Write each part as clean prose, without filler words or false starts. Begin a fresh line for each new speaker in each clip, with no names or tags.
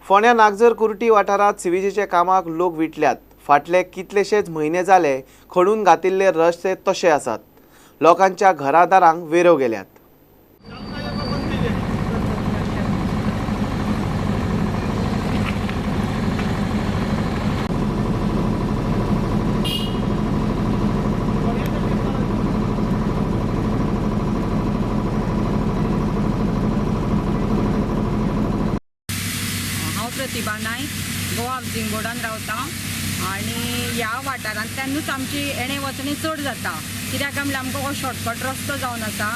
फोंड्या नागझर कुर्टी वाठारांत सिवेजीच्या कामाक लोक विटल्यात. फाटले कितलेशेच म्हयने जाले खणून घातिल्ले रस्ते तशे आसात. लोकांच्या घरादारांक वेरो गेल्यात.
हांव प्रतिभा नायक, गोवा हावजींग बोर्डान रावता आनी ह्या वाठारांतल्यानूच आमची येणे वचणी चड जाता. कित्याक काय म्हणल्यार आमकां हो शॉर्टकट रस्तो जावन आसा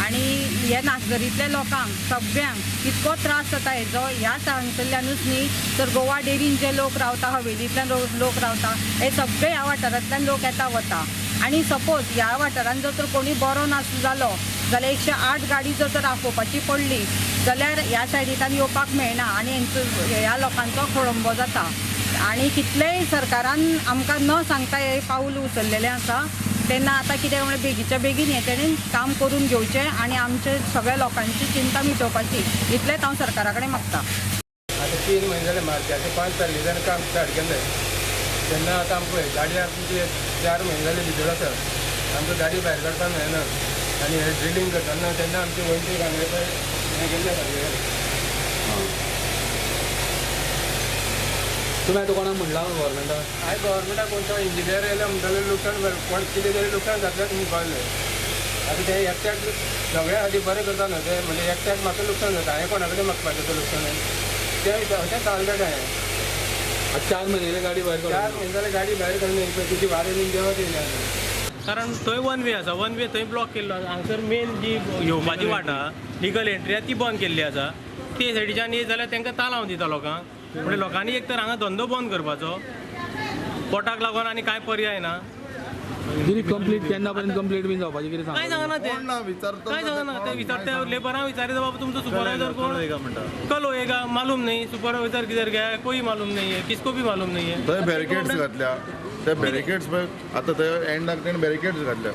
आनी हे नागझरींतल्या लोकांक सगळ्यांक इतको त्रास जाता हेजो. ह्या हांगसरल्यानूच न्ही तर गोवा डेरीन जे लोक रावता, हवेलींतल्यान लोक रावता, हे सगळे ह्या वाठारांतल्यान लोक येता वता. आनी सपोज ह्या वाठारांत जर तर कोणी बरो नासलो जालो जाल्यार 108 गाडी जर तर आपोवपाची पडली जाल्यार ह्या सायडींतल्यान येवपाक मेळना आनी ह्या लोकांचो खोळंबो जाता. आनी कितलेय सरकारान आमकां न सांगता हे पावल उचललेलें आसा, तेन्ना आतां कितें म्हणल्यार बेगीच्या बेगीन हें तेणेन काम करून घेवचें आनी आमचे सगळ्या लोकांची चिंता मिटोवपाची, इतलेंच हांव सरकारा कडेन मागता.
आतां 3 म्हयने जाले, मार्चाचे 5 तारखेच्यान काम स्टार्ट केल्लें. तेन्ना आतां आमकां गाडी आमची 4 म्हयने जाले भितर आसा, आमकां गाडी भायर काडपाक मेळना. आनी हे ड्रिलींग करतना तेन्ना आमचे वण्टी घालून पळय हें केल्लें सारकें.
तुमी आतां कोणाक म्हणलां गव्हर्मेंटाक?
हांवें गव्हर्मेंटाक कोण इंजिनियर येयले म्हणटले लुकसाण कोण कितें तरी लुकसाण जातलें तुमी कळ्ळें. आतां ते एकट्याक सगळ्या खातीर बरें करता न्हू ते, म्हणजे एकट्याक म्हाका लुकसाण जाता, हांवें कोणा कडेन मागपाचें तें लुकसाण तें अशें चालता तें.
4 म्हयने गाडी भायर,
4 म्हयने जाल्यार गाडी भायर काडून तुजी वारें बीन देंवत येयल्या.
कारण थंय वन वे आसा, वन वे थंय ब्लॉक केल्लो आसा. हांगसर मेन जी येवपाची वाट आहा, लिगल एंट्री आहा, ती बंद केल्ली आसा. ते सायडीच्यान येत जाल्यार तांकां तालांव दिता लोकांक. म्हणजे लोकांनी एक तर हांगा धंदो बंद करपाचो, पोटाक लागून आनी कांय पर्याय ना.
कंप्लीट केन्ना पर्यंत कंप्लीट बीन जावपाचें कितें
कांय सांगना ते, कांय सांगना ते. विचारते लेबरां विचारिता, बाबा तुमचो सुपरवायजर कोण, कल होएगा मालूम नहीं, सुपरवायजर किधर गया है कोई मालूम नहीं है, किसको भी मालूम नहीं है.
थंय बॅरिकेड्स घातल्या, ते बॅरिकेड्स पळय आतां थंय एंडाक तेणें बॅरिकेड्स घातल्या.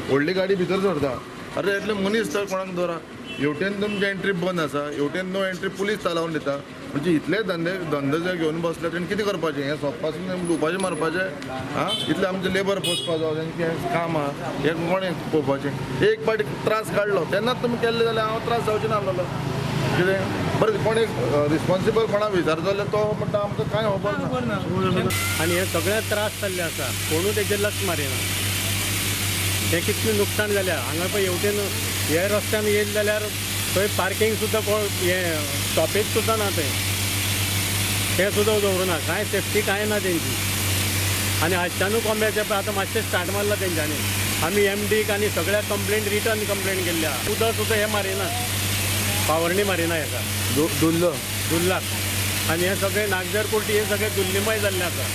व्हडली गाडी भितर सरता, अरे इतले मनीस तर कोणाक दवरा. हेवटेन तुमची एंट्री बंद आसा, हेवटेन नो एंट्री पुलीस चालावन दिता. म्हणजे इतले धंदे धंदे जे घेवन बसले तेणें कितें करपाचें? हें सोंपपासून लुपाचें मारपाचें. आं, इतलें आमचें लेबर पोसपा जावं तेंचें काम आहा, हें कोणें पळोवपाचें? एक पाटी त्रास काडलो तेन्नाच तुमी केल्लें जाल्यार हांव त्रास जावचें नासलेलो. कितें बरें, कोण एक रिस्पोन्सिबल कोणा विचारता जाल्यार तो म्हणटा आमकां कांय खबर ना.
आनी हे सगळे त्रास जाल्ले आसा, कोणूच तेजेर लक्ष मारिना. हें कितलें नुकसाण जाल्या हांगा पळय. हेवटेन हे रस्त्यान येयले जाल्यार थंय पार्कींग सुद्दां कोण हें स्टॉपेज सुद्दां ना, थंय तें सुद्दां दवरुना, कांय सेफ्टी कांय ना तेंची. आनी आजच्यानू कोंब्याचें पळय आतां मातशें स्टार्ट मारलां तेंच्यांनी. आमी एमडीक आनी सगळ्या कंप्लेन रिटर्न कंप्लेन केल्ली आहा. उदक सुद्दां हें मारिना, फावरणी मारिना हेका
धुल्ल
धुल्लाक. आनी हें सगळें नागझर कुर्टी हें सगळें धुल्लीमय जाल्लें आसा.